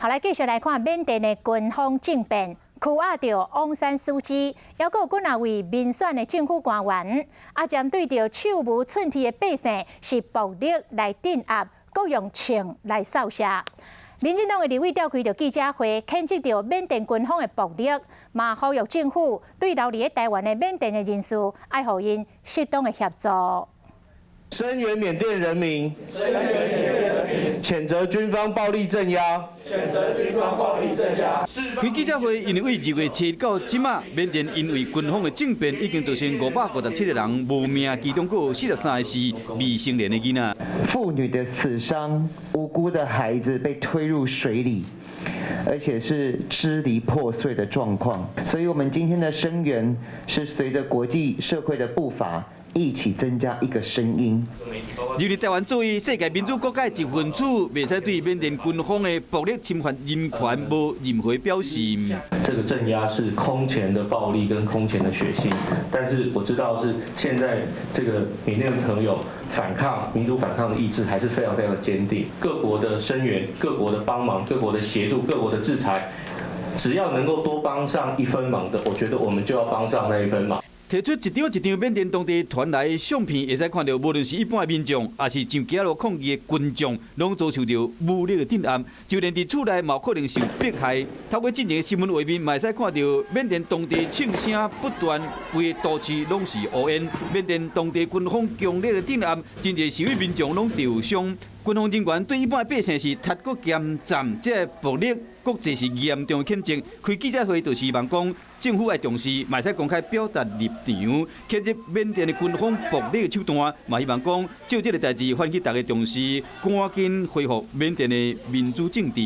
好，來繼續來看緬甸的軍方政變，拘押著翁山蘇姬，猶閣有幾若位民選的政府官員，啊，針對著手無寸鐵的百姓，是暴力來鎮壓，閣用槍來掃射。民進黨的立委召開著記者會，譴責著緬甸軍方的暴力，嘛呼籲政府對留佇咧台灣的緬甸的人士，愛予𪜶適當的協助。聲援緬甸人民，譴責軍方暴力鎮壓。譴責軍方暴力鎮壓。開記者會，因為2月7日到這馬，緬甸因為軍方的政變，已經造成557個人無命，其中閣有43個是未成年的囡仔。婦女的死傷，無辜的孩子被推入水裡，而且是支離破碎的狀況。所以，我們今天的聲援是隨着國際社會的步伐，一起增加一個聲音。入佇台灣作為世界民主國家的一分子，袂使對緬甸軍方的暴力侵犯人權無任何表示。這個鎮壓是空前的暴力跟空前的血腥，但是我知道是現在這個緬甸朋友反抗民主反抗的意志還是非常非常的堅定。各國的聲援、各國的幫忙、各國的協助、各國的制裁，只要能夠多幫上一分忙的，我覺得我們就要幫上那一分忙。提出一張一張緬甸當地傳來的相片，會使看著，無論是一般的民眾，抑是上街路抗議的群眾，攏遭受著武力的鎮壓。就連佇厝內嘛有可能受迫害。透過進前的新聞畫面，嘛會使看著緬甸當地槍聲不斷，規個都市攏是烏煙。緬甸當地軍方強烈的鎮壓，真濟示威民眾攏受傷。軍方人員對一般的百姓是踢閣兼斬，這個暴力國際是嚴重譴責。開記者會就是希望講政府愛重視，嘛會使公開表達立場，譴責緬甸的軍方暴力的手段，嘛希望講藉這個代誌喚起大家重視，趕緊恢復緬甸的民主政治。